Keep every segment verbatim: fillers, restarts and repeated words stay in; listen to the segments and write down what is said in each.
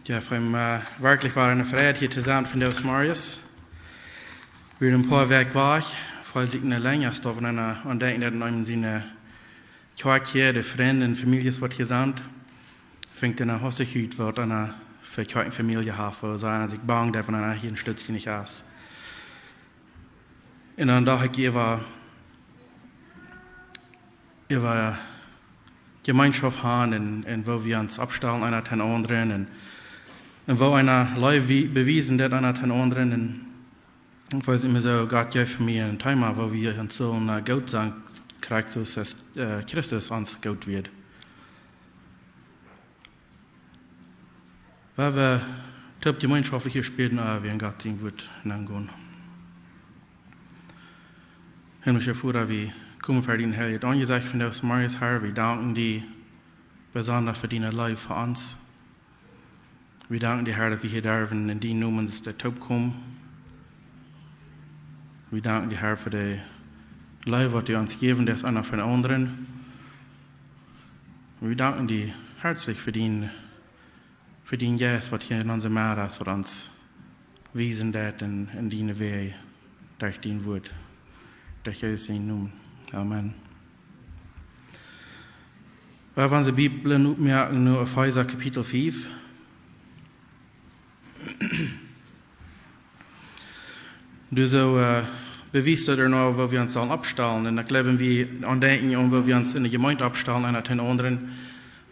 Jo, fa mie, äh, werkjlich wia eene Freid hia to sennen vondoag zemorjes. Wie wieren een poa Wäakj wajch, feeld sikj ne Lenj, aus daut wan eena aun denkjt, daut en eenem siene Kjoakj hia, de Frind un Famieljes waut hia sent, finjt eena haustich ut waut eena fa Kjoakj un Famielje haft, woo see sikj bang deeden, wan eena hia een Stootje nich es. Un dan docht ekj äwa, äwa Jemeenschoft haben un, un woo wie ons oppstalen eena dän aundren un, un woo eena Leew wie-, bewiesen deed eena dän aundren un, un ekj weet nich mea soo, Gott jeef mie een Thema, woo wie ons sullen, äh, goot sennen, krakjt soo aus, äh, Christus ons goot wia. Wan wie toop jemeenschoftlich hia spälen, äh, wie en Gott sien Wuat aungonen. Himmlischa Voda, wie komen ver dien heiljet Aunjesecht vondoag zemorjes, Herr. Wie danken die besonda fa diene Leew fa ons. Wie danken die, Herr, daut wie hia derwen en dienen Nomen toop komen. Wie danken die, Herr, fa de Leew waut du ons jäwen deist, eena fa dän aundren. Wie danken die hartlich fa dien, fa dien Jeist, waut hia en onse Medd es, waut ons wiesen deit en, en diene Wäaj, derch dien Wuat, derch Jesus sienen Nomen. Amen. Wie woaren onse Bibel nu oppmoaken no Efeesa Kapitel fief. Doa soo, äh, bewiest daut ea noch, woo wie ons sullen oppstalen. Un ekj jleew, wan wie aun denkjen, aun woo wie ons en de Jemeent oppstalen, eena dän aundren,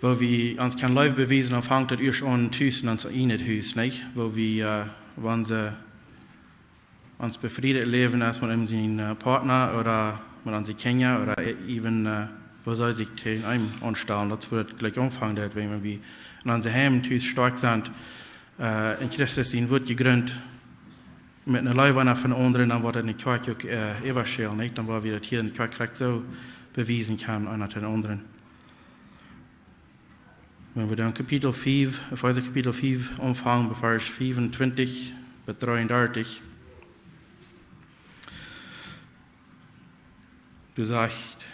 woo wie ons kjennen Leew bewiesen, dan fangt daut ieescht aun tus en ons eejnet Hus, nich? Woo wie, äh, wan see ons befriedet Läwen es met eenem sienen, äh, Partner ooda met onse Kjinja ooda e-, even, äh, woo see sikj to eenem aunstalen. Daut woat jlikj aunfangen, daut wan wie en onse Heim tus stoakj sent, äh, en Christus sien Wuat jegrunt, met ne Leew eena fa dän aundren, dan woat daut en de Kjoakj uk, äh, äwaschälen, nich? Dan woa wie daut hia en de Kjoakj krakjt soo bewiesen kjennen, eena dän aundren. Wan wie dan Kapitel fief, Efeesa Kapitel fief aunfangen, bie Varsch fiefuntwintich bat dreeundartich. Doa sajcht,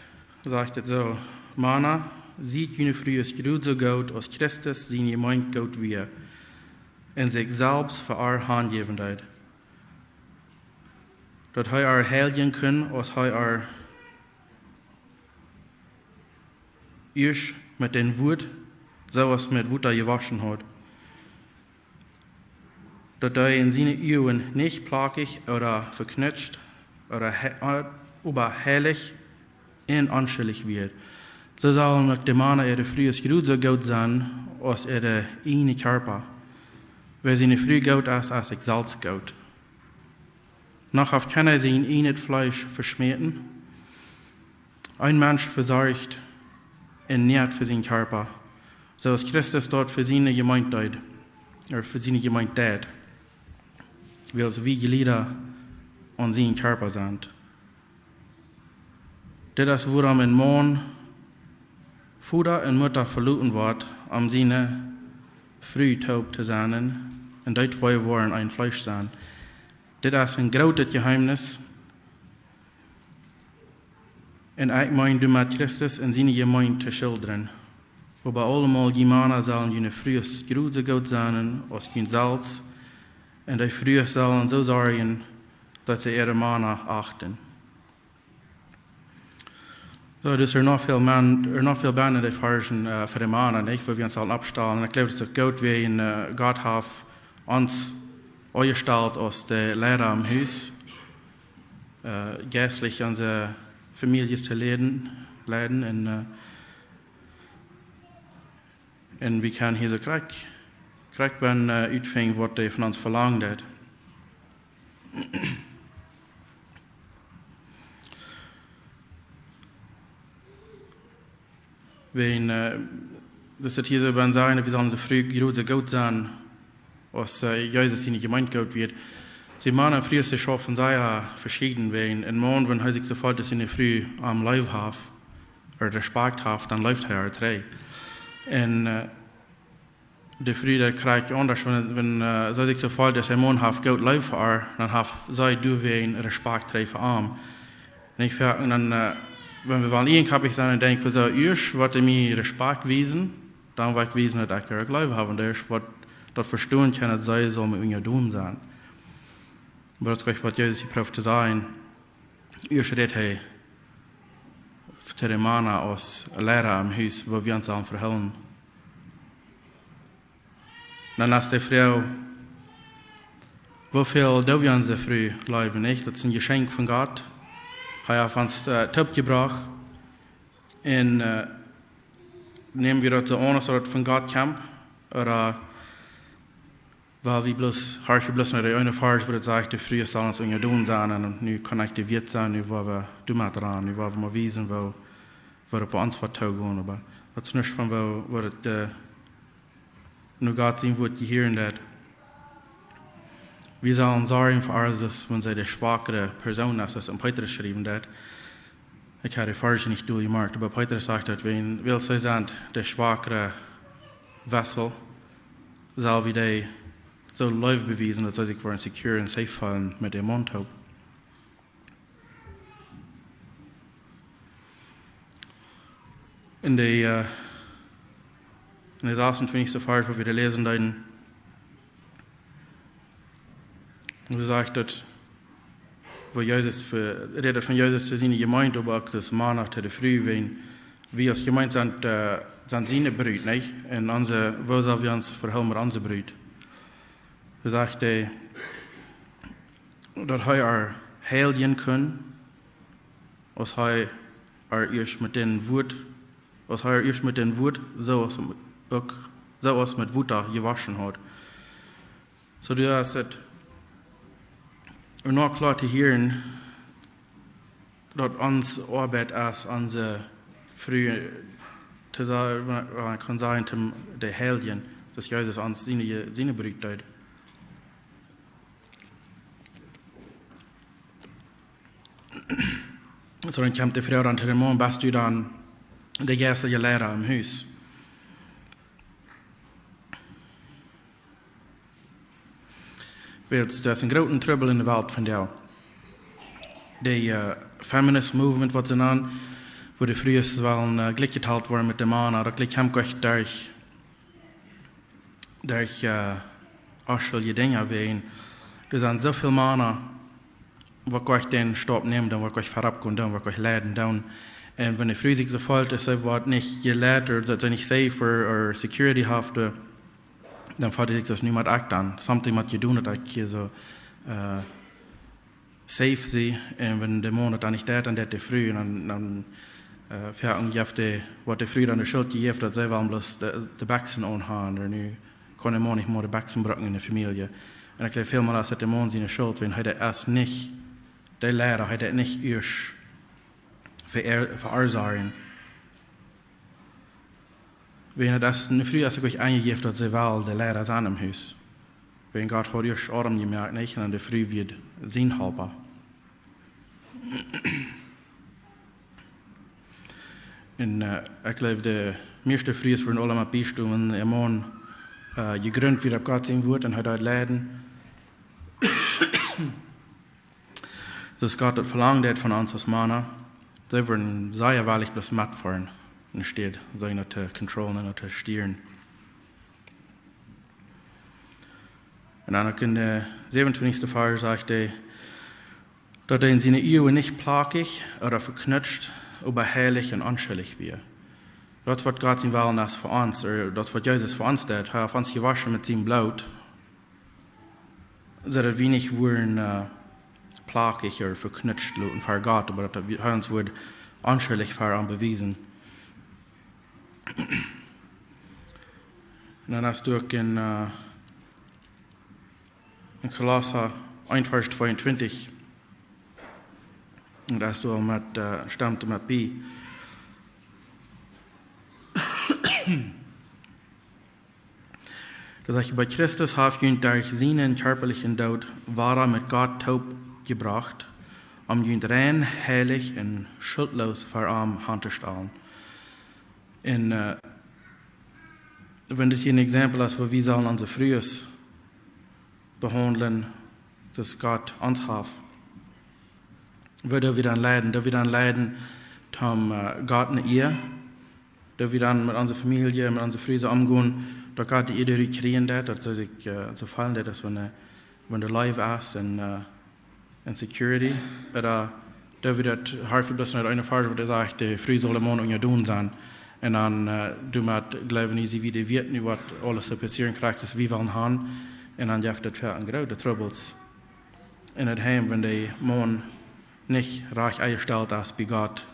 sajcht et soo: Mana, siet june Frues jrod soo goot, aus Christus siene Jemeent goot wia, un sikj selfst fa äa hanjäwen deed, daut hee äa heiljen kunn, aus hee äa ieescht met daut Wuat, soo aus met Wota jewoschen haud, daut hee en siene Uagen nich plakjich ooda veknutscht ooda he-, oba heilich un onschuldich wia. Soo sellen uk de Mana äare Frues jrod soo goot sennen aus äa eejna Kjarpa. Wäa siene Fru goot es, es sikj selfst goot. Noch haft kjeena sien eejnet Fleesch veschmäten. Een Mensch vesorcht un näat fa sienen Kjarpa, soo aus Christus daut fa siene Jemeent deed, ooda fa siene Jemeent deed, wiels wie Jlieda aun sienen Kjarpa sent. Dit es wuarom een Maun Voda un Mutta veloten woat, om siene Fru toop to sennen, un dee twee woaren een Fleesch sennen. Dit es een grootet Jeheemnis, un ekj meen doamet Christus un siene Jemeent to schildren. Oba aulemol, jie Mana sellen june Frues jrod soo goot sennen aus junt selfst, un de Frues sellen soo sorjen, daut see äare Mana achten. Soo, dus ea noch väl Mana, ea noch väl benne de Varschen, äh, fa de Mana, nich, woo wie ons sellen oppstalen. Un ekj jleew, daut es uk goot, wie en, äh, Gott haft ons aunjestalt aus de Leida em Hus, äh, jeistlich onse Famieljes to leiden, leiden un, äh, un wie kjennen hia soo krakjt, krakjt bie, äh, utfinjen, waut hee von ons velangt haft. Wan, äh, daut hia soo bie ons sajcht, wie sellen onse Fru jrod soo goot sennen, aus, äh, Jesus siene Jemeent goot wia. See, Mana un Frues, dee schaufen sea veschieden, wan een Maun, wan hee sikj soo felt, daut siene Fru am leef haft, ooda Respekt haft, dan leeft hee äa trigj. Un, äh, de Fru, dee kjricht aundasch, wan, wan, äh, see sikj soo felt, daut äa Maun haft goot leef fa äa, dan haft see doawäajen Respekt trigj fa am. Un ekj fa-, un dan, äh, wan wie wellen ieejenkoppich sennen un denkjen, wie soo, ieescht woat hee mie Respekt wiesen, dan woa ekj wiesen, daut ekj uk leef hab. Un ieescht woat daut vestonen kjennen, daut see saul mie unjadon sennen. Oba daut es jlikj waut Jesus hia proowt to sajen. Ieescht rät hee to de Mana aus Liera em Hus, woo wie ons sellen vehoolen. Dan es de Froag, woo väl doo wie onse Fru leewen, nich? Daut es een Jeschenkj von Gott. Hee haft ons, äh, toopjebrocht. Un, äh, näm wie daut soo aun, aus daut von Gott kjemt? Ooda well wie bloos, horch wie bloos no dän eenen Varsch, wua daut sajcht, de Frues sellen ons unjadon sennen, un nu kaun ekj de Wieet sennen, nu woa wie doamet rannen, nu woa wie mol wiesen, woo, woo daut bie ons woat toogonen, oba daut es nich von woo, woo daut, äh, no Gott sien Wort jehieren deit. Wie sellen sorjen fa ons, wan see de schwakjre Persoon es, aus Petrus schriewen deit. Ekj hab de Varsch nich derchjemoakt, oba Petrus sajcht daut, wiels, wiels see sent de schwakjre Vessel, sell wie dee soo Leew bewiesen, daut see sikj woaren secure un safe feelen met dän Maun toop. En de, äh, en de sasuntwintichste Varsch, wua wie doa läsen deeden, wua sajcht daut, wua Jesus, rät von Jesus to siene Jemeent, oba uk to Mana, to de Fru, wan wie aus Jemeent sent, äh, sent siene Brut, nich? Un onse, woo sell wie ons vehoolen met onse Brut? Doa sajcht hee, daut hee ar heiljen kunn, aus hee ar ieescht met dän Wort, aus hee ar ieescht met dän Wort, soo aus uk, soo aus met Wota jewoschen haud. Soo, du hast et noch kloa to hieren, daut ons Oabeit es, onse Fru to sa-, wan, wan kaun sajen, to de heiljen, daut Jesus ons siene, siene Brut deed. Soo, dan kjemt de Froag dan to dän Maun, best du dan de jeistelje Liera em Hus? Wiels doa es een grooten Trubbel en de Welt vondoag. De, äh, Feminist Movement, waut see nanen, wua de Frues wellen, äh, jlikj jetalt woaren met de Mana, daut jlikj kjemt goanich derch, derch, äh, oschulje Dinja wäajen. Doa sent soo väl Mana, waut goanich dän Staup nämen doonen, waut goanich verop gonen doonen, waut goanich leiden doonen. Un wan de Fru sikj soo feelt, daut see woat nich jeleit, ooda daut see nich safe ooda, ooda security haft, äh, dan feelt see sikj soo, nu mott ekj dan something mott jedonen, daut ekj hia soo, äh, safe sie. Un wan de Maun daut dan nich deit, dan deit de Fru. Un dan, dan, äh, fa onjefäa de, woat de Fru dan de Schult jejäft, daut see wellen bloos de, de Bekjsen aunhaben. Un nu kaun de Maun nich mea de Bekjsen brucken en de Famielje. Un ekj jleew, välmol es daut de Maun siene Schult, wan hee daut es nich, de Liera, hee daut nich ieescht ver-, verursachen. Wan daut es, eene Fru es uk aunjejäft, daut see well de Liera sennen em Hus. Wan Gott haud ieescht Adam jemoakt, nich? Un dan de Fru wort sien Halpa. Un, äh, ekj jleew, de mieeschte Frues wudden aula met biestonen, wan äa Maun, äh, jegrunt wia opp Gott sien Wort un hee deed leiden. Soo aus Gott daut velangt haud von ons aus Mana, see wudden sea wellich bloos metfoaren, enne Städ see to controllen un to stieren. Un dan uk en de säwenuntwintichste Varsch sajcht hee, daut hee en siene Uagen nich plakjich ooda veknutscht, oba heilich un onschuldich wia. Daut es waut Gott sien Wellen es fa ons, ooda daut es waut Jesus fa ons deed. Hee haft ons jewoschen met sien Bloot, soo daut wie nich wudden, äh, plakjich ooda veknutscht loten ver Gott, oba daut hee ons wudd onschuldich ver am bewiesen. Un dan hast du uk en, äh, en Kolossa eent Varsch tweeuntwintich. Un doa hast du aul met, äh, stemt met bie. Doa sajcht hee: Bie Christus haft junt derch sienen kjarpalichen Doot wada met Gott toopjebrocht, om junt rein, heilich un schultloos ver am han to stalen. Un, äh, wan dit hia een Exempel es, woo wie sellen onse Frues behaundlen, soo aus Gott ons haft, woo doo wie dan leiden? Doo wie dan leiden, toom, äh, Gott ne Iea? Doo wie dan met onse Famielje, met onse Frues omgonen, daut Gott de Ieed rut kjrieen deit, daut see sikj, äh, soo feelen deit, aus wan de, wan de Leew es un, äh, un security. Ooda daut wie daut hia bloos en daut eene Varsch, waut sajcht, de Fru saul dän Maun unjadon sennen. Un dan, äh, doamet jleewen wie, see wia de Wieet, nu waut aules soo passieren kjricht, aus wie wellen haben. Un dan jeft daut fa een groote Trubbels en daut Heim, wan de Maun nich rajcht enjestalt es bie Gott.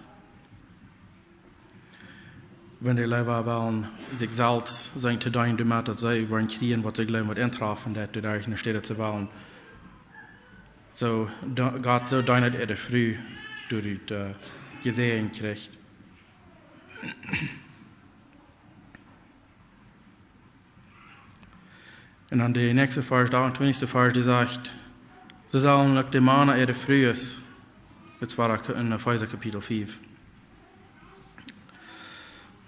Wan dee leewa wellen sikj selfst sennen to deenen, doamet daut see woaren kjrieen, waut see jleewen, waut entrafen deit, doaderch, enne Städ to wellen soo, do-, Gott soo deenen, daut de Fru doaderch, äh, Säajen kjricht. Un dan de näakjste Varsch, de achtuntwintichste Varsch, dee sajcht: "See sellen uk de Mana äare Frues." Dit wia uk en Efeesa Kapitel fief.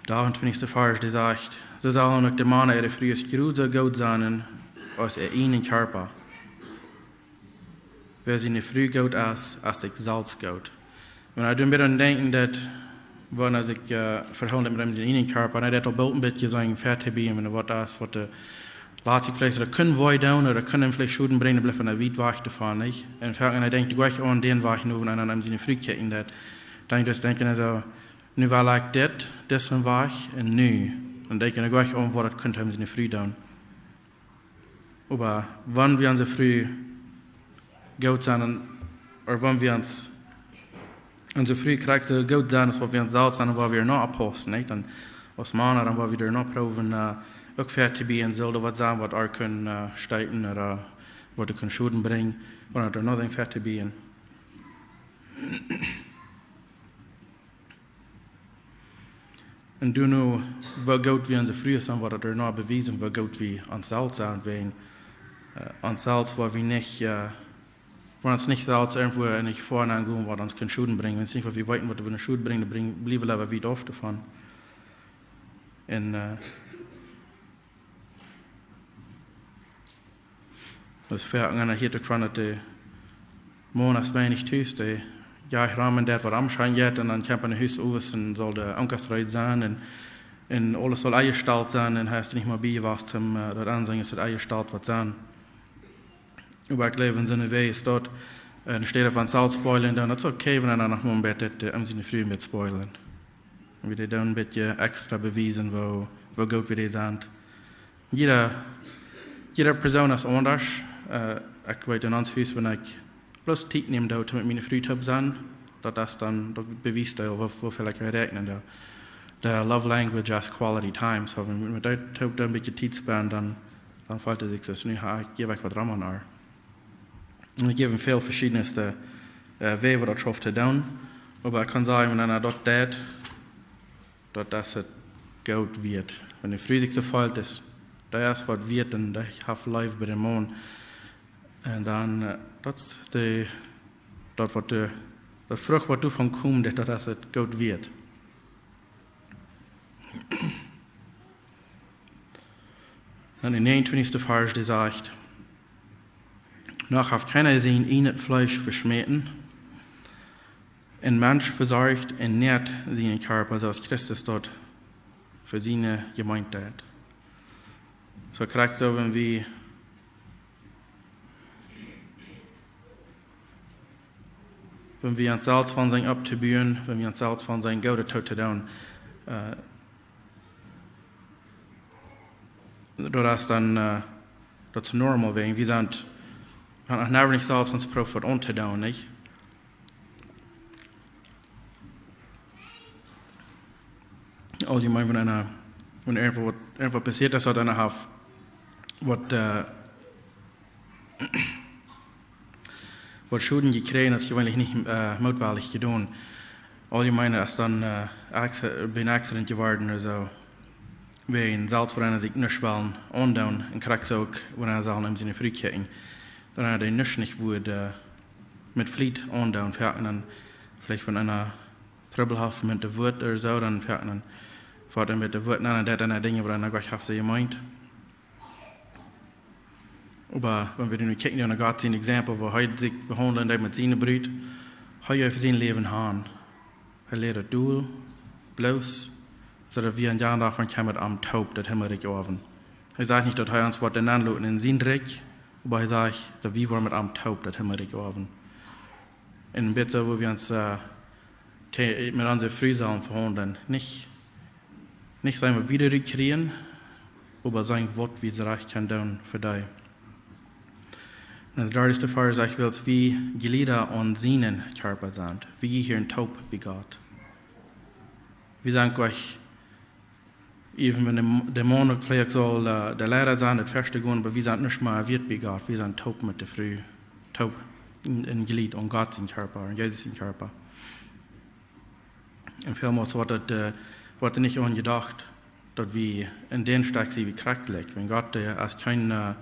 De achtuntwintichste Varsch, dee sajcht: "See sellen uk de Mana äare Frues jrod soo goot sennen aus äa ieejnen Kjarpa. Wäa siene Fru goot es, es sikj selfst goot." Wan ekj doa een bät aun denkj, daut, wan hee sikj, äh, vehoolt met eenem sienen ieejnen Kjarpa, un hee deit aul boolt een bät sennen fa to bie, wan waut es, waut de, lat sikj veleicht, daut kunn wee doonen, ooda kunn am veleicht Schoden brinjen, blift hee wiet wajch doavon, nich? Un foaken, un hee denkjt jlikj aun dän Wajch, nu wan hee aun siene Fru kjikjt, daut, dan denkjt hee soo: "Nu well ekj dit, disen Wajch, un nu." Dan denkjt hee jlikj aun, waut daut kunn am siene Fru doonen. Oba wan wie onse Fru goot sennen, ooda wan wie ons, onse Fru krakjt soo goot sennen, aus waut wie ons selfst sennen, un waut wie doano oppaussen, nich? Dan aus Mana, dan woa wie doano proowen, äh, uk fa to bie, un sull doa waut sennen, waut ar kunn, äh, steeten, ooda waut ar kunn Schoden brinjen, ooda doano sennen fa to bie. Un doano, woo goot wie onse Frues sennen, woat daut doano bewiesen, woo goot wie ons selfst sennen, wäajen, äh, ons selfst, wua wie nich, äh, wua ons nich selfst irjentwua en de Jefoa nengonen, waut ons kunn Schoden brinjen. Wan wie nich, waut wie weeten, waut wie Schoden brinjen, dan brinj-, bliew wie leewa wiet auf doavon. Un, äh, daut es fa, un dan hia uk von, daut de Maun es weinich tus, dee jeit rom un deit waut am scheen jeit, un dan kjemt hee no Hus owes un saul de Onkas reed sennen, un, un aules saul enjestalt sennen, un hee es nich mea bie jewast, om, äh, daut auntoseenen, aus daut enjestalt woat sennen. Oba ekj jleew, en soone Wäaj es daut, äh, enne Städ von selfst spoilen, dan es daut okay, wan hee dan noch mol een bät, äh, om siene Fru met spoilen. Un wie dee dan een bät extra bewiesen, woo, woo goot wie dee sent. Jieda, jieda Persoon es aundasch. Äh, ekj weet en ons Hus, wan ekj bloos Tiet näm doa met miene Fru toop sennen, daut es dan, daut bewiest aul, woo, woo väl ekj räakjnen doo. De love language es quality time. So, wan wie met dee toop dan een bät Tiet spenden, dan, dan feelt et sikj soo, nu ha ekj, jeef ekj waut rom aun ar. Un et jeft väl veschiedne, äh, Wäaj, woo daut schauft to doonen. Oba ekj kaun sajen, wan eena daut deit, daut es et goot wieet. Wan de Fru sikj soo feelt, es, daut es waut wieet, un daut haft Leew bie dän Maun. Un dan, äh, daut es de, daut waut de, de Frucht, waut doavon kjemt, daut, daut es et goot wieet. Dan de näajenuntwintichste Varsch, dee sajcht: "Noch haft kjeena sien ieejnet Fleesch veschmäten. Een Mensch vesorcht un näat sienen Kjarpa, soo aus Christus daut fa siene Jemeent deed." So krakjt soo, wan wie, wan wie ons selfst von sennen opptobuen, wan wie ons selfst von sennen Goodet to doonen, äh, daut es dan, äh, daut es normal, wäajen wie sent, wie haben noch nie nich selfst ons jeprooft waut auntodoonen, nich? Auljemein, wan eena, wan irjentwaut, irjentwaut passieet es, daut eena haft waut, äh, waut Schoden jekjräajen, daut es jeweenlich nich, äh, mootwellich jedonen. Auljemein es dan, äh, acci-, bie een Accident jeworden ooda soo. Wäajen selfst wan eena sikj nuscht well aundoonen, un krakjt soo uk, wan eena saul no siene Fru kjikjen, dan eena dee nuscht nich wudd, äh, met Fliet aundoonen, foaken dan veleicht wan eena Trubbel haft met de Wieed ooda soo, dan foaken dan, foaken dan met de Wieed, dan deit eena Dinja, waut eena goanich haft soo jemeent. Oba wan wie nu kjikjen no Gott sien Exempel, woo hee sikj behaundlen deed met siene Brut, hee jeef sien Läwen han. Hee leet daut doa, bloos, soo daut wie een Dach von kjennen met am toop daut Himmelrikj oawen. Hee sajcht nich, daut hee ons woat nenloten en sien Rikj, oba hee sajcht, daut wie woaren met am toop daut Himmelrikj oawen. Un een bät soo, woo wie ons, äh, te-, met onse Fru sellen vehaundlen. Nich, nich seenen, waut wie doarut kjrieen, oba seenen, waut wie rajcht kjennen doonen fa dee. Un de darde Varsch sajcht, wiels wie Jlieda aun sienen Kjarpa sent. Wie jehieren toop bie Gott. Wie sent nich, even wan de, de Maun uk veleicht saul, äh, de Liera sennen, daut ieeschte gonen, oba wie sent nich mea wieet bie Gott. Wie sent toop met de Fru, toop een, een Jlied aun Gott sien Kjarpa, aun Jesus sien Kjarpa. Un välmol woat daut, äh, woat doa nich aun jedocht, daut wie en dän Stekj sent wie krakjt jlikj. Wan Gott, äh, es kjeen, äh,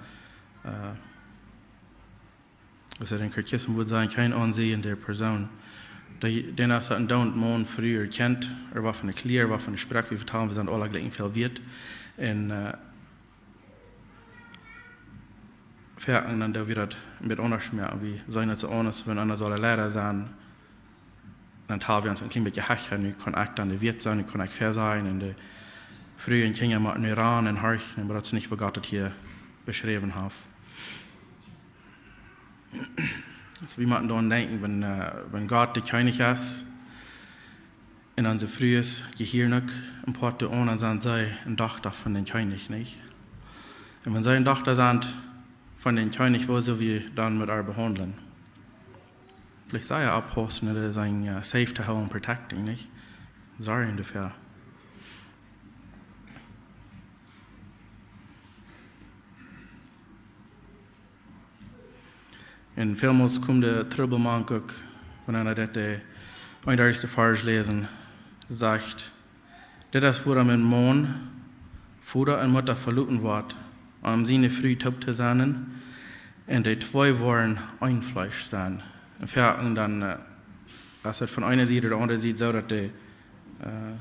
äh, aus et en Katechismus wudd sennen, kjeen aunseende Persoon. Dee, dän es daut een Doont, Maun, Fru, Kjint, ooda waut fa eene Kjlia, ooda waut fa eene Sproak wie vetalen, wie sent aula jlikj väl wieet. Un, äh, foaken dan doo wie daut een bät aundasch moaken, wie seenen daut soo aun, aus wan eena saul een Liera sennen, dan talen wie ons een kjlien bät hecha, nu kaun ekj dan de Wieet sennen, nu kaun ekj väa sennen, un de Fru un Kjinja motten nu ran un horchen, oba daut es nich, waut Gott daut hia beschräwen haft. Soo, wie motten doaraun denkjen, wan, äh, wan Gott de Kjennich es, un onse Frues jehieren uk een Poat doa aun, dan sent see eene Dochta von dän Kjennich, nich? Un wan see eene Dochta sent von dän Kjennich, woo sell wie dan met ar behaundlen? Veleicht sell wie oppaussen, daut see sent, äh, safe to hoolen, protecting, nich? Sorjen doafäa. Un välmol kjemt de Trubbel mank uk, wan eena daut de eenundartichste Varsch läsen, sajcht: Dit es wuarom een Maun Voda un Mutta veloten woat, om siene Fru toop to sennen, un dee twee woaren een Fleesch sennen. Un foaken dan, äh, es et von eene Sied ooda de aundre Sied soo, daut de, äh,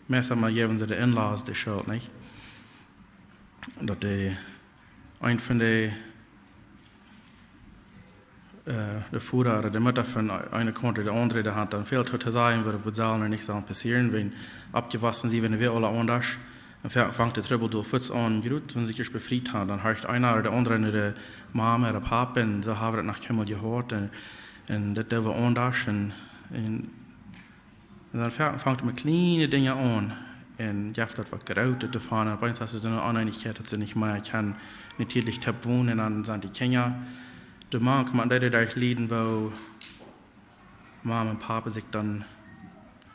meist emma jäwen see de in-laws de Schult, nich? Daut de, een von de, äh, de Voda ooda de Mutta von eene Kaunt de aundre, dee haft dan väl to, to sajen, waut, waut saul nu nich soo passieren, wan oppjewossen sent, wan wie aula aundasch. Un fa-, fangt de Trubbel doa fuaz aun, jrod wan see sikj befriet haben, dan horcht eena ooda de aundre no de Mame ooda Papa, un soo hab wie daut noch kjeenmol jeheat, un, un daut doo wie aundasch, un, un Un dan fa-, fangt et met kjliene Dinja aun. Un jeft daut waut Grootet doavon. Un opp eemol es doa soone Oneenichkjeit, daut see nich mea kjennen, nich tiedlich toop wonen. Un dan sent de Kjinja, de Maun kaun daut doaderch lieden, woo Mama un Papa sikj dan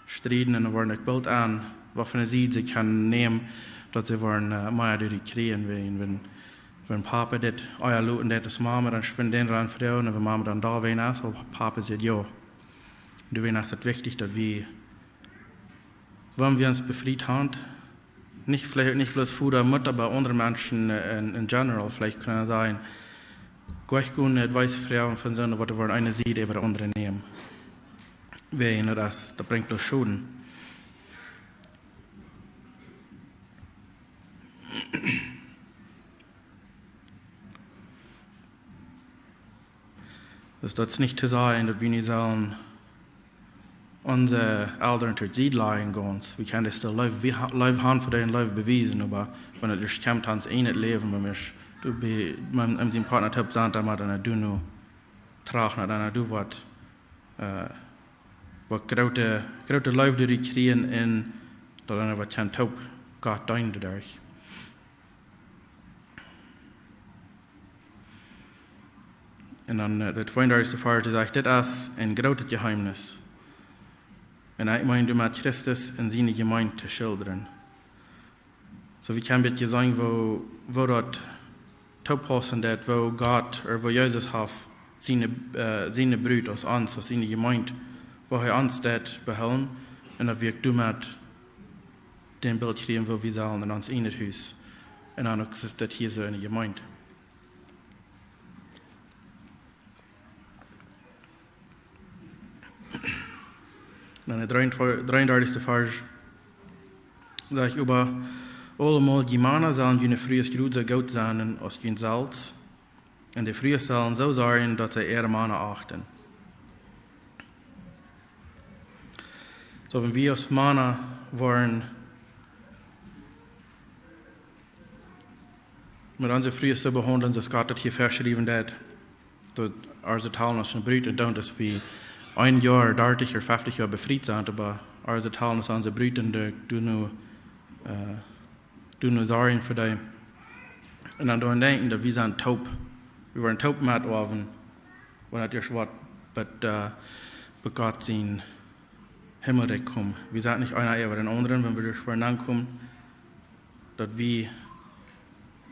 strieden. Un dan woaren ekj boolt aun, waut fa eene Sied see kjennen nämen, daut see woaren, äh, mea doaderch kjrieen, wan, wan, wan Papa dit ea loten deit aus Mama, dan schwind dän ran froagen. Un wan Mama dan doa ween es, oba Papa sajcht jo. Doawäajen es et wichtich, daut wie, wan wie ons befriet haben, nich, veleicht nich bloos Voda, Mutta, oba aundre Menschen, äh, en, en general, veleicht kjennen sennen, jlikj gonen, et wees froagen von soone, waut woaren eene Sied äwa de aundre nämen. Wäajen daut es, daut brinjt bloos Schoden. Daut es nich to sajen, daut wie nich sellen onse Elren to Sied lajen gonen. Wie kjennen dee Leew, wie ha-, Leew haben fa dee, Leew bewiesen, oba wan et doa kjemt aun daut Läwen, wan wie, du bie, wan, wan sien Partner toop sent, dan mott eena doa nu trachten, daut eena doa woat, äh, woat groote, groote Leew doaderch kjrieen un daut eena woat kjennen toop Gott deenen doaderch. Un dan, äh, de tweeundartichste Varsch, dee sajcht: Dit es een grootet Jeheemnis. Un ekj meen doamet Christus un siene Jemeent to schildren. Soo, wie kjennen een bät seenen, woo, woo daut toopaussen deit, woo Gott, ooda woo Jesus haft siene, äh, siene Brut aus ons, aus siene Jemeent, woo hee ons deit behoolen, un daut wie uk doamet daut Bilt kjrieen, woo wie sellen en ons ieejnet Hus. Un dan uk es daut hia soo en de Jemeent. Dan de dreeundartichste Varsch. Sajcht: Oba aulemol, jie Mana sellen june Frues jrod soo goot sennen aus junt selfst. Un de Frues sellen soo sorjen, daut see äare Mana achten. Soo, wan wie aus Mana woaren, met onse Frues soo behaundlen, soo aus Gott daut hia väaschriewen deed, daut wie see talen aus eene Brut un dan, daut wie een Joa, dartich ooda feftich Joa befriet sent, oba wie see talen aus onse Brut un dee doonen nu, äh, doonen nu sorjen fa dee. Un dan doaraun denkjen, daut wie sent toop. Wie woaren toop metoawen, wan et ieescht woat, bat, äh, bat Gott sien Himmelrikj komen. Wie sent nich eena äwa dän aundren, wan wie doa woaren aunkomen, daut wie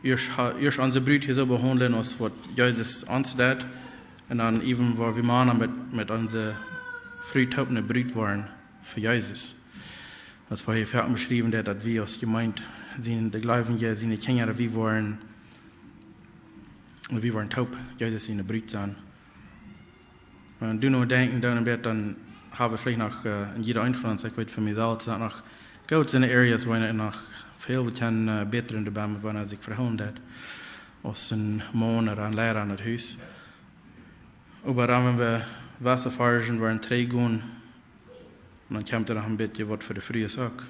ieescht ha-, ieescht onse Brut hia soo behaundlen aus waut Jesus ons deed. Un dan äwen woa wie Mana met, met onse Fru toop eene Brut woaren fa Jesus. Daut woat hia foaken beschräwen, daut, daut wie aus Jemeent sent, de Gleubje, siene Kjinja, wie woaren, wie woaren toop Jesus siene Brut sennen. Wan du nu denkjen, dan een bät, dan hab wie veleicht noch, äh, en jieda eent von ons, ekj weet von mie selfst, daut noch goot sent areas, wua wie noch väl waut kjennen, äh, bätren doabie, wan wie sikj vehoolen daut, aus een Maun ooda een Leida aun daut Hus. Oba dan, wan wie wieda forschen, woaren trigj gonen, dan kjemt doa noch een bät waut fa de Frues uk. Daut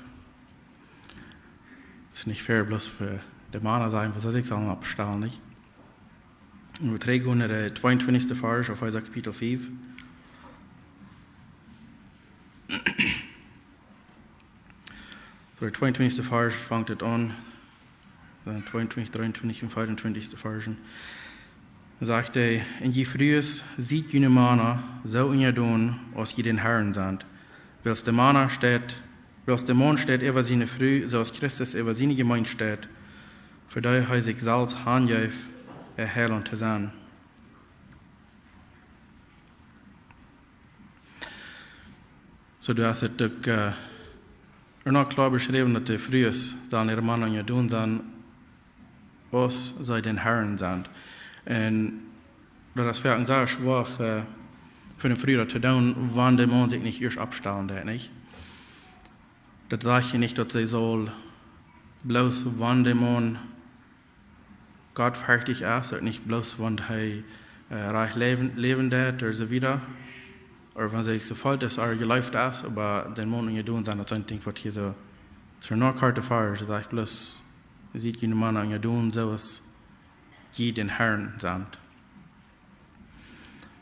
es nich fair, bloos fa de Mana sennen, waut see sikj sellen oppstalen, nich? Un wie trigj gonen no dän tweeuntwintichsten Varsch, Efeesa Kapitel fief. Dän tweeuntwintichsten Varsch fangt et aun. Dan tweeuntwintich, dreeuntwintich un veeauntwintich Varsch. Sajcht hee: "Un jie Frues, siet june Mana soo unjadon, aus jie dän Harn sent. Wiels de Mana steit, wiels de Maun steit äwa siene Fru, soo aus Christus äwa siene Jemeent steit, fa dee hee sikj selfst hanjeef, äa Heilaunt to sennen." Soo, du hast et uk, äh, noch kloa beschräwen, daut de Frues sellen äare Mana unjadon sennen, aus see dän Harn sent. Un daut es fa ons sea schwoa fa, fa eene Fru daut to doonen, wan de Maun sikj nich ieescht oppstalen deit, nich? Daut sajcht hia nich, daut see saul bloos, wan de Maun gottfürchtig es, un nich bloos, wan hee, äh, rajcht läwen, läwen deit, ooda soo wieda. Ooda wan see soo folt aus äa Jeleefta es, oba dän Maun unjadon sennen, daut sent Dinja, waut hia soo, soo een korta Varsch, sajcht bloos, siet june Mana unjadon, soo aus jie dän Harn sent.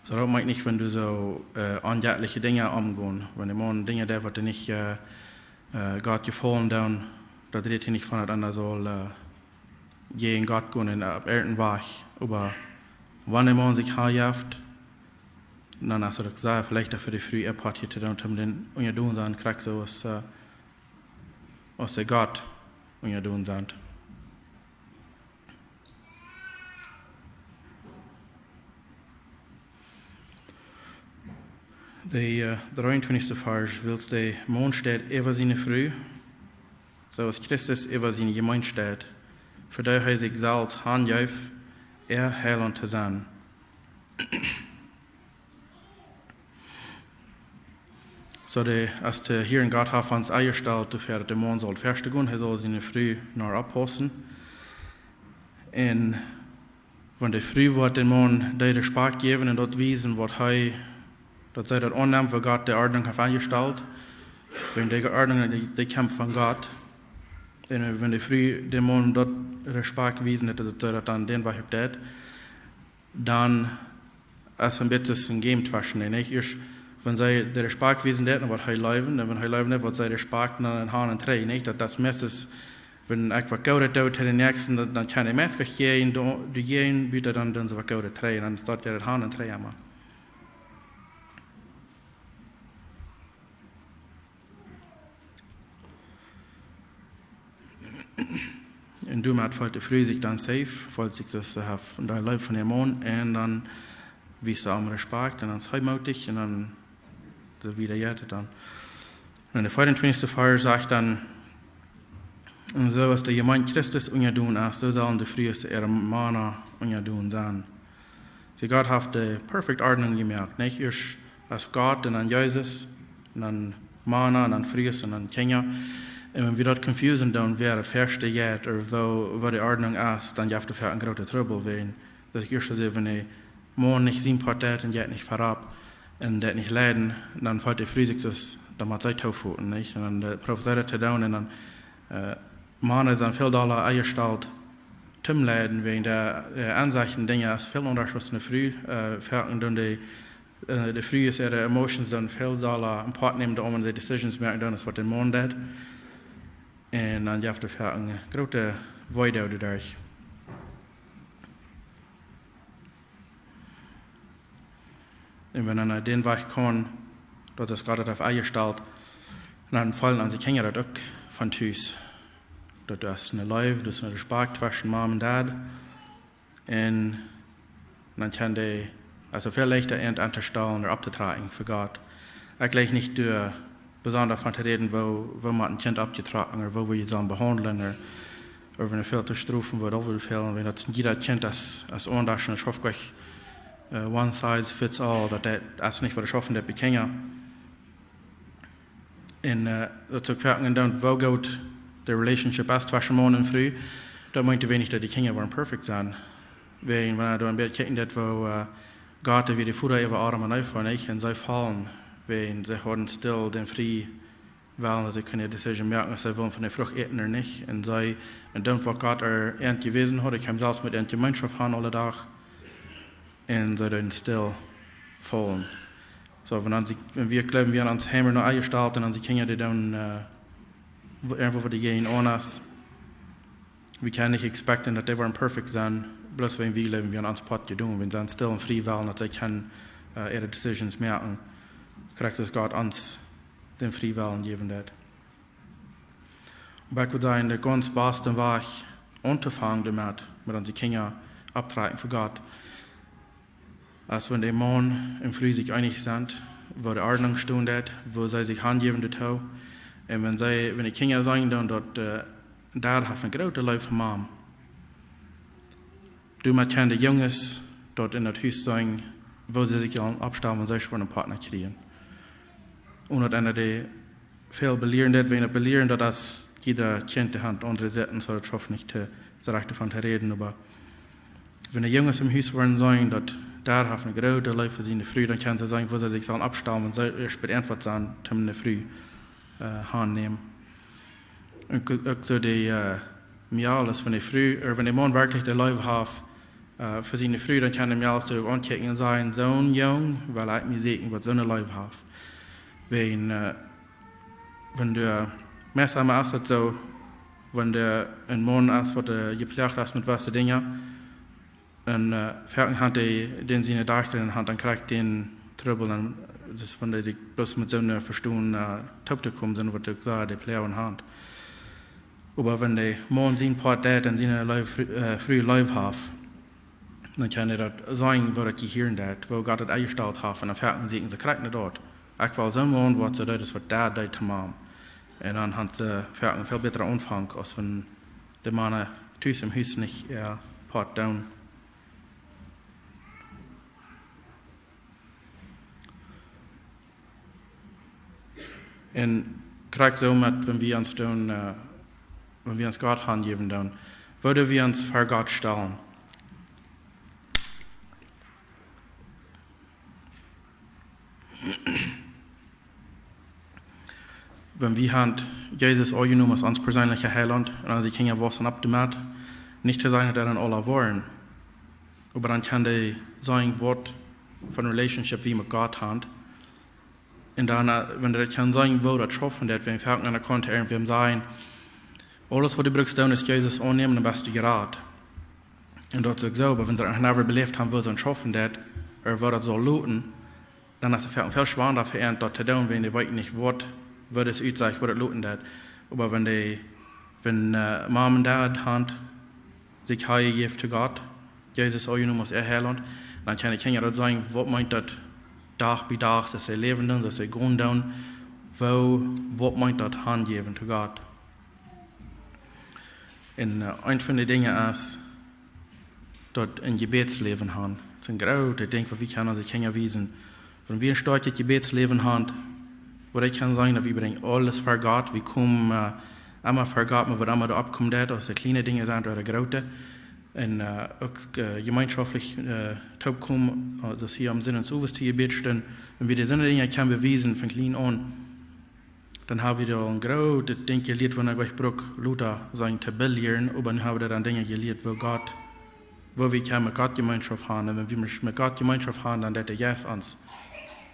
Soo, daut meent nich, wan du soo, äh, onjettliche Dinja aungonen, wan de Maun Dinja deit, waut hee nich, äh, äh, Gott jefaulen doonen, daut rät hia nich von, daut eena saul, äh, jäajen Gott gonen un opp irjent een Wajch. Oba wan de Maun sikj hanjeft, dan es et uk sea veleicht fa de Fru äa Poat hia to doonen, om dän unjadon sennen, krakjt soo aus, äh, aus see Gott unjadon sent. De, äh, dreeuntwintichste Varsch: "Wiels de Maun steit äwa siene Fru, soo aus Christus äwa siene Jemeent steit, fa dee hee sikj selfst hanjeef, äa Heilaunt to sennen." Soo, de, aus de Herr Gott haft ons enjestalt, doafäa daut de Maun saul fäaste gonen, hee saul siene Fru no oppaussen. Un wan de Fru woat dän Maun dän Respakjt jäwen un daut wiesen, waut hee, daut see daut aunnemt, woo Gott de Ordnunk haft enjestalt, wan de Ordnunk, dee, dee kjemt von Gott, un wan de Fru dän Maun daut Respakjt wiesen deit, daut see daut dan dän Wajch uk deit, dan es een bät een Game tweschen dee, nich? Ieescht, wan see dän Respakjt wiesen deit, waut hee leewen, un wan hee leewen deit, waut see Respakjt no dän Harn un trigj, nich? Daut, daut es meist, wan ekj waut Goodet doo to dän Näakjsten, dan, dan kaun de Mensch jäajen, dee, dee jäajen, wieda dan, dan see waut Goodet trigj, dan steit dee Harn un trigj emma. Un doamet feelt de Fru sikj dan safe, feelt sikj daut see haft een Deel Leew von äa Maun, un dan wiest see am Respakjt, un dan es hee mootich, un dan soo wieda jeit et dan. Un de veeauntwintichste Varsch sajcht dan: "Un soo aus de Jemeent Christus unjadon es, soo sellen de Frues äare Mana unjadon sennen." See, Gott haft de perfect Ordnunk jemoakt, nich? Ieescht es Gott un dan Jesus, un dan Mana, un dan Frues, un dan Kjinja. Un wan wie daut confusen, dan wäa daut fäaste jeit, ooda woo, woo de Ordnunk es, dan jeft et fa een grooten Trubbel, wan daut ieescht es, wan de Maun nich sien Poat deit un jeit nich verropp un deit nich leiden, dan feelt de Fru sikj soo, dan mott see toophoten, nich? Un dan, äh, prooft see daut to doonen un dan, äh, Mana sent väl dolla enjestalt, toom leiden, wäajen de, de Aunsechten Dinja es väl aundasch aus eene Fru. Äh, foaken doonen de, äh, de Frues äare emotions dan väl dolla en Poat nämen, om see decisions moaken doonen, aus waut de Maun deit. Un dan jeft et foaken groote Weedoag doaderch. Un wan eena dän Wajch kaun, daut es Gott daut haft enjestalt, dan feelen onse Kjinja daut uk von Tus. Daut es eene Leew, daut es een Respakjt tweschen Mom un Dad. Un dan kaun dee, aulsoo väl leichta an, auntostalen ooda opptotrakjen fa Gott. Ekj jleich nich doa besonda von to räden, woo, woo mau een Kjint oppjetrocken ooda woo wie daut sellen behaundlen ooda, ooda wan et väl to strofen woat, ooda woo väl, wan daut jieda Kjint es, es aundasch un et haft nich, äh, one size fits all, daut, daut es nich waut et schaffen deit bie Kjinja. Un, äh, daut es uk foaken dan, woo goot de relationship es tweschen Maun un Fru, daut meent nich daut de Kjinja woaren perfect sennen. Wäajen, wan eena doa een bät kjikjen deit, woo, äh, Gott, dee wia de Voda äwa Adam un Eva, nich? Un see faulen, wäajen see hauden stell dän frieen Wellen, daut see kunnen decision moaken, aus see wullen von de Frucht äten ooda nich. Un see, un dan waut Gott an jewäsen haud, ekj kaun selfst met an Jemeenschoft haben aule Dach. Un see deeden stell faulen. Soo, wan dan see, wan wie jleewen, wie haben ons Heim noch enjestalt un onse Kjinja, dee dan, äh, wo-, irjentwaut waut doajäajen aun es, wie kjennen nich expecten daut dee woaren perfect sennen, bloos wan wie jleewen, wie haben ons Poat jedonen, wan see stell un frie Wellen, daut see kjennen, äh, äare decisions moaken. Krakjt soo aus Gott ons dän frie Wellen jäwen deit. Oba ekj wudd sajen, de gaunz baste Wajch auntofangen doamet, met onse Kjinja opptotrakjen fa Gott, es wan de Maun un Fru sikj eenich sent, woo de Ordnunk stonen deit, woo see sikj hanjäwen doatoo. Un wan see, wan de Kjinja seenen dan daut, äh, Dad haft eene groote Leew fa Mom, doamet kjennen de Junges daut en daut Hus seenen, woo see sikj sellen oppstalen, wan see woaren eenen Partner kjrieen. Un daut eena dee väl belieren deit, wan daut belieren, daut es jieda Kjint haft aundre Sitten, soo daut haft nich to, soo rajcht doavon to räden, oba wan de Junges em Hus woaren seenen, daut Dad haft eene groote Leew fa siene Fru, dan kjennen see seenen, woo see sikj sellen oppstalen, wan see ieescht beäntwuat sent, om eene Fru, äh, aunnämen. Un uk, uk soo de, äh, Mejales, wan de Fru, ooda wan de Maun werkjlich de Leew haft, äh, fa siene Fru, dan kaun de Mejal soo aunkjikjen un sajen: "Soon Jung well ekj mie sieekjen, waut soone Leew haft." Wan, äh, wan de, meist emma es daut soo, wan de, een Maun es, waut, äh, jeploagt es met jewesse Dinja, un, äh, foaken haft dee, dän siene Dajchta en de Haunt, dan kjricht dee Trubbel, dan, daut es wan dee sikj bloos met soone Fru, äh, toop to komen sent, waut uk soo de Ploag haft. Oba wan de Maun sien Poat deit un siene Leew, Fru, äh, Fru leef haft, dan kaun hee daut seenen, woo daut jehieren deit, woo Gott daut enjestalt haft, un dan foaken sieekjen see krakjt no daut. Ekj well soon Maun, waut soo deit, aus waut Dad deed to Mom. Un dan haft see foaken een väl bätren Aunfank, aus wan de Mana tus em Hus nich äa Poat doonen. Un krakjt soo met, wan wie ons doonen, äh, wan wie ons Gott hanjäwen doonen, woo doo wie ons ver Gott stalen? Wan wie haben Jesus aunjenomen aus ons perseenlicha Heilaunt un onse Kjinja wausen opp doamet, nich to sajen, daut dee dan aula woaren, oba dan kaun dee seenen, waut fa eene relationship wie met Gott haben. Un dan, äh, wan dee kaun seenen, woo daut schaufen deit, wan wie foaken aun de Kaunt irjentwäm sajen: "Aules, waut du brukst doonen, es Jesus aunnämen, dan best du jerat." Un daut es uk soo, oba wan see daut noch nie beleeft haben, woo daut schaufen deit, ooda woo daut saul loten, dan es et väl, väl schwanda fa an daut to doonen, wan dee weeten nich, waut, woo daut utsecht, woo daut loten deit. Oba wan dee, wan, äh, Mom un Dad haben sikj hanjejäft to Gott, Jesus aunjenomen aus äa Heilaunt, dan kjennen de Kjinja daut seenen, waut meent daut Dach bie Dach, daut see läwen doonen, daut see gonen doonen, woo, waut meent daut hanjäwen to Gott. Un, äh, eent von de Dinja es, daut een Jebädsläwen haben. Daut es een grootet Dinkj, waut wie kjennen onse Kjinja wiesen. Wan wie een stoakjet Jebädsläwen haben, woo dee kjennen seenen, daut wie brinjen aules ver Gott, wie komen, äh, emma ver Gott, met waut emma doa oppkomen deit, aus et kjliene Dinja sent ooda groote. Un, äh, uk, äh, jemeenschoftlich, äh, toopkomen, äh, daut hia aum Sinowent to Jebäd stonen. Wan wie dee soone Dinja kjennen bewiesen von kjlien aun, dan ha wie aul een grootet Dinkj jelieet, wan ekj bruck luta sennen to belieren, oba nu ha wie dan Dinja jelieet, woo Gott, woo wie kjennen met Gott Jemeenschoft haben. Un wan wie met Gott Jemeenschoft haben, dan deit de Jeist ons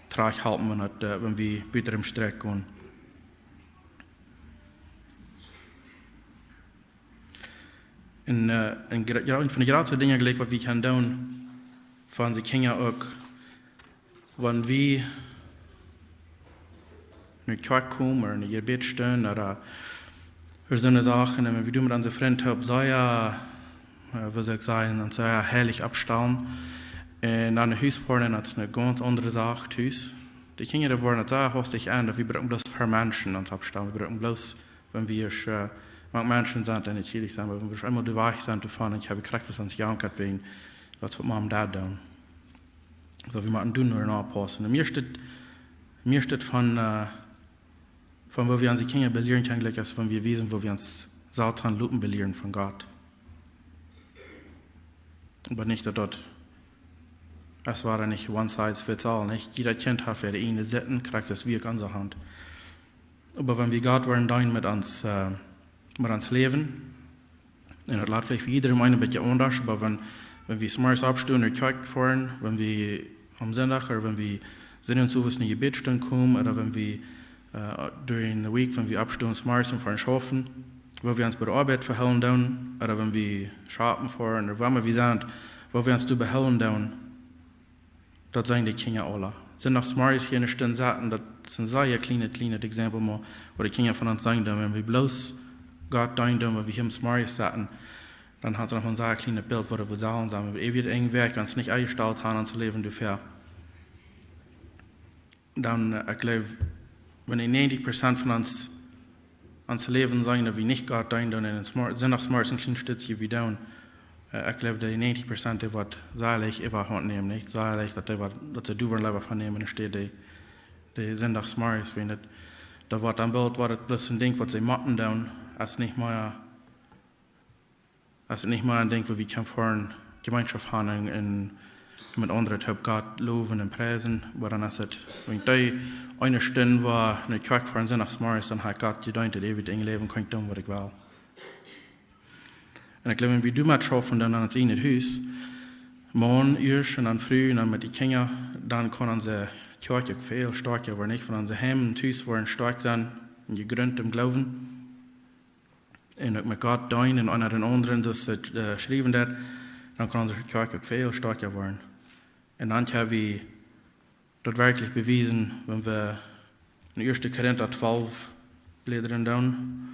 trajchthalpen, wan daut, äh, wan wie buten dän Strakj gonen. Un, äh, een gra-, jo, eent von de jratste Dinja, jlikj, waut wie kjennen doonen, fa onse Kjinja uk, wan wie no Kjoakj komen ooda no Jebäd stonen ooda, ooda soone Sachen, un wan wie doonen met onse Frind toop sea, äh, woo saul ekj sajen, ons sea heilich oppstalen. Un dan no Hus foaren, un daut es eene gaunz aundre Sach, Hus. De Kjinja, dee woaren daut sea hastich aun, daut wie brucken bloos fa Menschen ons oppstalen. Wie brucken bloos, wan wie ieescht, äh, mank Menschen sent, dee nich heilich sent, oba wan wie ieescht eemol doa wajch sent doavon, un ekj hab krakjt daut ons jankat wäajen, daut waut Mama un Dad doonen. Soo, wie motten doa no aunpaussen. Daut mieeschte, mieeschte von, äh, von woo wie onse Kjinja belieren kjennen, jlikj, es wan wie wiesen, woo wie ons selfst aun loten belieren von Gott. Oba nich daut daut, es woat nich one size fits all, nich? Jieda Kjint haft äare ieejne Sitten, krakjt soo aus wie uk onse haben. Oba wan wie Gott woaren deenen met ons, äh, met ons Läwen, un daut lat veleicht fa jieda eenen een bät aundasch, oba wan, wan wie zemorjes oppstonen, no Kjoakj foaren, wan wie aum Sindach, ooda wan wie Sindach sowieso no Jebäd stonen komen, ooda wan wie, äh, during the week, wan wie oppstonen zemorjes un foaren schaufen, woo wie ons bie de Oabeit vehoolen doonen, ooda wan wie shoppen foaren, ooda wua emma wie sent, woo wie ons doa vehoolen doonen, daut seenen de Kjinja aula. Sindach zemorjes hia enne Stund sitten, daut es een sea kjlienet, kjlienet Exempel, mau, woo de Kjinja von ons seenen doonen, wan wie bloos Gott deenen doonen, wan wie hia zemorjes sitten, dan haben see noch een sea kjlienet Bilt, woo wie sellen sennen. Wan wie irjent een Wäakj ons nich enjestalt haben, ons Läwen doafäa. Dan, äh, ekj jleew, wan dee näajentich Prozent von ons, ons Läwen seenen, daut wie nich Gott deenen doonen, un Sindach zemorjes een kjlien Stootje wie doonen, äh, ekj jleew, dee näajentich Prozent, dee woat sea leicht äwahaunt nämen, nich? Sea leicht, daut dee woat, daut see doa woaren leewa von nämen, enne Städ dee, dee Sindach zemorjes, wan daut, daut woat dan boolt, woat daut bloos een Dinkj, waut see motten doonen, es nich mea, es nich mea een Dinkj, woo wie kjennen foaren Jemeenschoft haben un, un met aundre toop Gott lowen un priesen, oba dan es daut, wan dee eene Stund, woo no Kjoakj foaren Sindach zemorjes, dan hab ekj Gott jedeent, daut eewje Läwen, kaun ekj doonen, waut ekj well. Un ekj jleew, wan wie doamet schaufen, dan aun ons ieejnet Hus, Maun ieescht un dan Fru un dan met de Kjinja, dan kaun onse Kjoakj uk väl stoakja woaren, nich? Wan onse Heim un Hus woaren stoakj sennen un jegrunt em Gloowen, un uk met Gott deenen un eena dän aundren, soo aus daut, äh, jeschräwen steit, dan kaun onse Kjoakj uk väl stoakja woaren. Un dan kjenn wie daut werkjlich bewiesen, wan wie en Ieeschte Korinta twalf bläden doonen.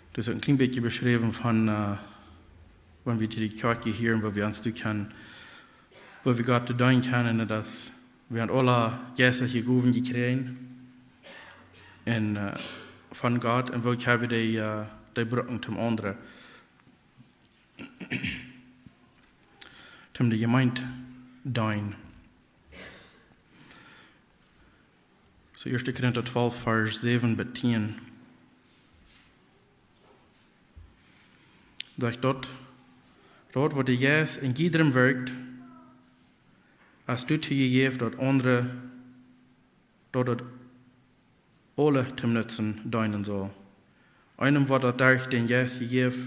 Daut es een kjlien bät beschräwen von, äh, wan wie to de Kjoakj jehieren, woo wie ons doa kjennen, woo wie Gott deenen kjennen, un daut wie haben aule jeistelje Gowen jekjräajen un, äh, von Gott, un woo kjenn wie dee, äh, dee brucken toom aundre, toom de Jemeent deenen. Soo, Ieeschte Korinta twalf, Varsch säwen bat tieen. Sajcht daut, daut waut de Jeist en jiedrem wirkjt, es doatoo jejäft, daut aundre, daut daut aule toom Nutzen deenen saul. Eenem woat daut derch dän Jeist jejäft,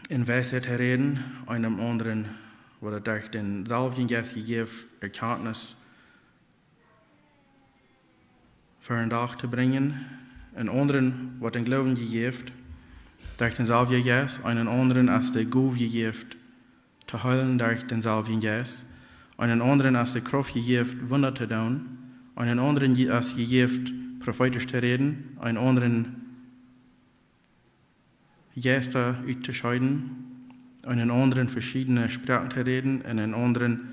en Weisheit to räden, eenem aundren woat daut derch dänselwjen Jeist jejäft, Erkjantnis väa dän Dach to brinjen, een aundren woat dän Gloowen jejäft derch dänselwjen Jeist, eenen aundren es de Gow jejäft to heelen derch dänselwjen Jeist, eenen aundren es de Krauft jejäft Wunda to doonen, eenen aundren je-, es jejäft profeetisch to räden, eenen aundren Jeista uttoscheeden, eenen aundren veschiedne Sproaken to räden un eenen aundren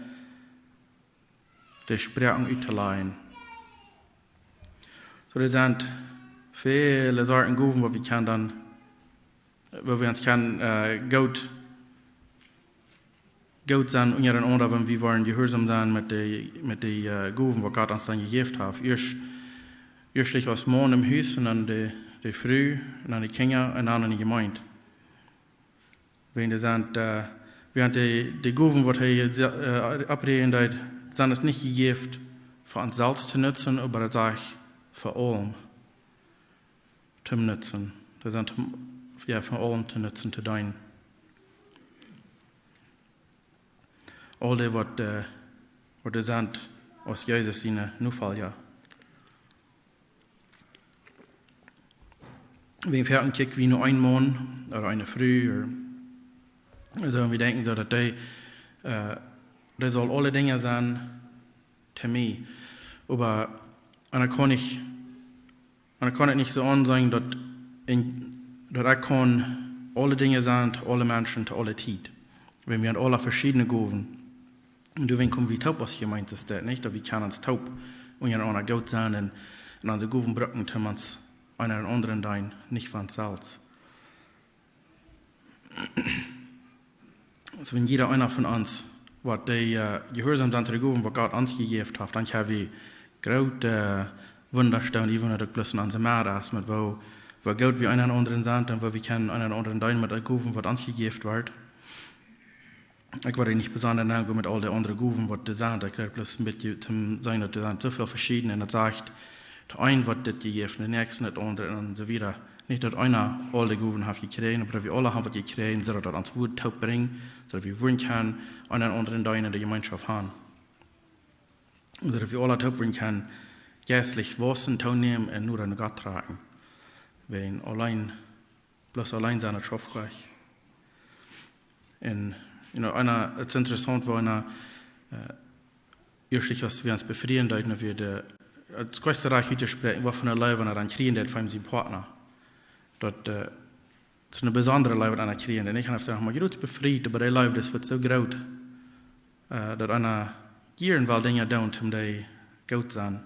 de Sproaken uttolajen. Soo, doa sent väle Sorten Gowen, waut wie kjennen dan, woo wie ons kjennen, äh, goot, goot sennen unjarenaunda, wan wie woaren jehuarsom sennen met de, met de, äh, Gowen, waut Gott ons dan jejäft haft. Ieescht, ieescht aus Maun em Hus un dan de, de Fru un dan de Kjinja un dan enne Jemeent. Wan doa sent, äh, Wiels de, de Gowen, waut hee je-, äh, oppreajen deed, sent nich jejäft fa ons selfst to nutzen, oba daut sajcht fa aulem to nutzen. Dee sent, jo, fa aulem to nutzen, to deenen. Aul dee, waut, äh, waut doa sent, aus Jesus siene Nofolja. Wan wie foaken kjikjen, wie nu een Maun ooda eene Fru, ooda soo, un wie denkjen soo, daut dee, äh, dee saul aule Dinja sennen to mie. Oba, un daut kaun ekj, un daut kaun ekj nich soo aunseenen, daut ekj, daut ekj kaun aule Dinja sennen to aule Menschen, to aule Tiet. Wan wie han aule veschiedne Gowen. Un doawäajen komen wie toop aus Jemeent, es daut nich, daut wie kjennen ons toop unjarenaunda goot sennen un, un onse Gowen brucken, toom ons eena dän aundren deenen, nich fa ons selfst. Soo, wan jieda eena von ons, waut dee, äh, jehuarsom sent to de Gowen, waut Gott ons jejäft haft, dan kjenn wie groote, äh, Wunda doonen, dee wundren uk bloos en onse Mot es, met woo, woo goot wie eena dän aundren sent un woo wie kjennen eena dän aundren deenen met de Gowen, waut ons jejäft woat. Ekj woa nich besonda nenn gonen met aul dee aundre Gowen, waut doa sent. Ekj well bloos een bät toom sajen, daut doa sent soo väl veschiedne. Un daut sajcht, de een woat dit jejäft, de näakjste daut aundre un soo wieda. Nich daut eena aul dee Gowen haft jekjräajen, oba wie aule haben waut jekjräajen, soo daut daut ons wudd toop brinjen, soo daut wie wudden kjennen eena dän aundren deenen, de Jemeenschoft haben. Soo daut wie aule toop wudden kjennen jeistlich waussen, toonämen un noda no Gott trakjen. Wan auleen, bloos auleen sennen, daut schauft nich. Un, you know, eena, et es interessaunt, woo eena, äh, ieescht aus wie ons befrieen deeden, daut wie de, et es kjeen Rajcht uttospräakjen, waut fa eene Leew eena dan kjrieen deed von sienen Partner. Daut, äh, et es eene besondre Leew, waut eena kjrieen deed. Un ekj hab mie noch mau groot befriet, oba dee Leew, daut woat soo groot, äh, daut eena jieren well Dinja doonen, om dee goot to sennen.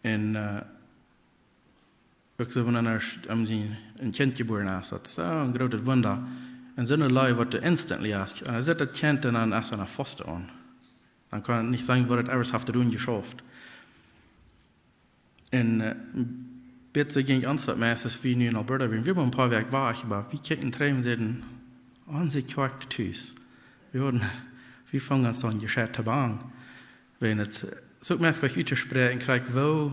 Un, äh, uk soo, wan eena sch-, aum sien, een Kjint jebuaren es, daut es soo een grootet Wunda. Un soone Leew, waut doa instantly es, un hee sitt daut Kjint un dan es eena faust aun. Dan kaun et nich sennen, waut et ever haft to doonen jeschauft. Un, äh, bitte jinkj ons daut meist, aus wie nu en Alberta wieren. Wie wieren mau een poa Wäakj wajch, oba wie kjikjten trigj un säden, onse Kjoakj tus. Wie hauden, wie fungen ons dan jescheit to bangen. Wan et, soo meist kjikj ut to spräakjen, kjrieech ekj, woo,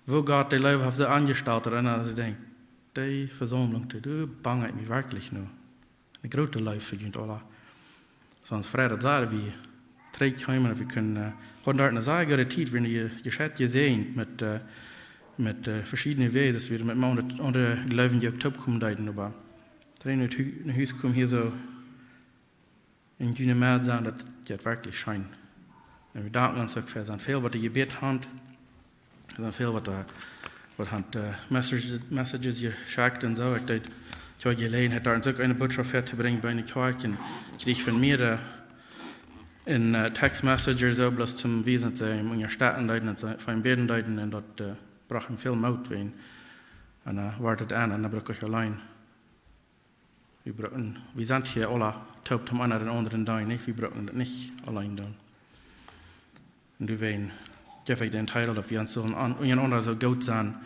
woo Gott dee Leew haft soo aunjestalt, daut eena soo denkjt, dee Vesaumlunk, dee, doa bang ekj mie werkjlich no. Eene groote Leew fa junt aula. Soo, ons Freiheit, daut wie trigj kjeemen, daut wie kunnen, äh, hauden doa eene sea goode Tiet, wie haben je-, jescheit jesäajent met, äh, met, äh, veschiedne Wäaj, daut wie met mau aundre, aundre Jleewje uk toopkomen deeden, oba trigj no Hu-, no Hus komen hia soo en june Medd sennen, daut jeit werkjlich scheen. Un wie danken ons uk fa, sent väl waut jebät haben, doa sent väl waut, äh, waut haben, äh, Message-, Messages jeschekjt un soo. Ekj deed, ekj haud Jeläajenheit doa uk eene Bootschoft väa to brinjen bie eene Kjoakj un kjrieech von mearere, äh, en, äh, Text Messenger soo, bloos toom wiesen, daut see am unjastetten deeden un see fa am bäden deeden un daut, äh, brocht am väl Moot, wan, un, äh, woat et aun un dan bruck ekj auleen. Wie brucken, wie sent hia aula toop, toom eena dän aundren deenen, nich? Wie brucken daut nich auleen doonen. Un doawäajen jeef ekj dän Titel, daut wie ons sellen aun, unjarenaunda soo goot sennen,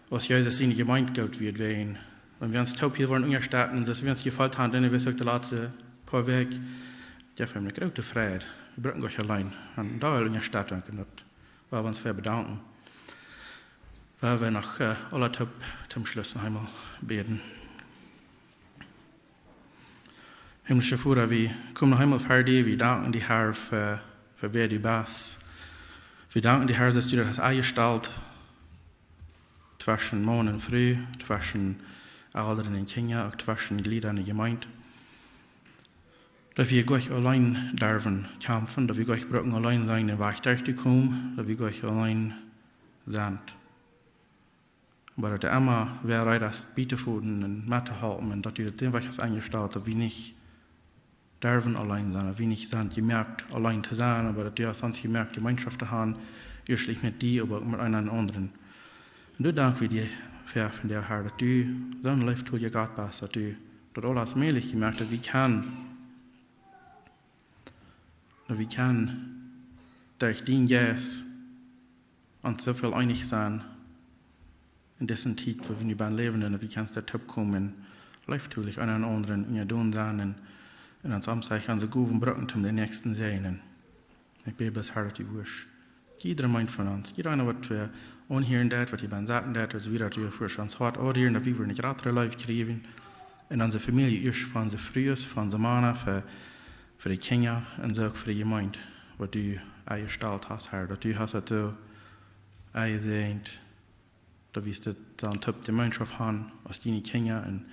aus Jesus siene Jemeent goot wia, wäajen, wan wie ons toop hia woaren unjastetten, soo aus wie ons jefeelt haben, dan wie uk de latste poa Wäakj, jeef am eene groote Freiheit. Wie brucken nich auleen, un doa well unjastettet un daut well wie ons fa bedanken. Well wie noch, äh, aula toop toom Schluss noch eemol bäden. Himmlischa Voda, wie komen noch eemol ver die, wie danken die, Herr, fa, fa wäa du best. Wie danken die, Herr, daut du daut hast aunjestalt tweschen Maun un Fru, tweschen Elren un Kjinja, uk tweschen Jlieda enne Jemeent. Daut wie nich auleen derwen kjamfen, daut wie nich brucken auleen sennen, dän Wajch derchtokomen, daut wie nich auleen sent. Oba daut du emma wäa reed best bie to foten un met to halpen un daut du daut dän Wajch hast aunjestalt, daut wie nich derwen auleen sennen, daut wie nich sent jemoakt auleen to sennen, oba daut du hast ons jemoakt Jemeenschoft to haben, ieeschtlich met die, oba uk met eenen aundren. Un doa dank wie die fa, fa dän, Herr, daut du soon leeftolja Gott best, daut du daut aules mäajlich jemoakt hast, daut wie kjennen, daut wie kjennen derch dienen Jeist ons soo väl eenich sennen en dise Tiet, wua wie nu bennen läwen, un daut wie kjennen doa toopkomen, leeftolich eena dän aundren unjadon sennen un, un ons omsajch onse Gowen brucken toom dän Näakjsten säajnen. Ekj bäd bloos, Herr, daut du wurscht jiedrem eenen von ons, jieda eena waut wie aunhieren deit, waut hia bennen sitten deit, aulsoo wieda, daut du wurscht ons Hoat aunrieren, daut wie wudden ne jratre Leew kjrieen en onse Famielje, ieescht fa onse Frues, fa onse Mana, fa, fa de Kjinja un soo uk fa de Jemeent, waut du enjestalt hast, Herr, daut du hast daut soo enjesäajent, daut wie daut dan toop Jemeenschoft han aus diene Kjinja. Un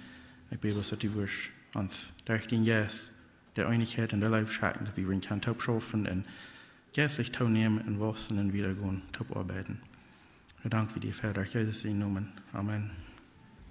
ekj bäd bloos, daut du wurscht ons derch dienen Jeist de Eenichkjeit un de Leew schenkjen, daut wie wudden kjennen toop schaufen un jeistlich toonämen un waussen un wieda gonen, toop oabeiden. Wie danken die, Voda, derch Jesus sienen Nomen. Amen.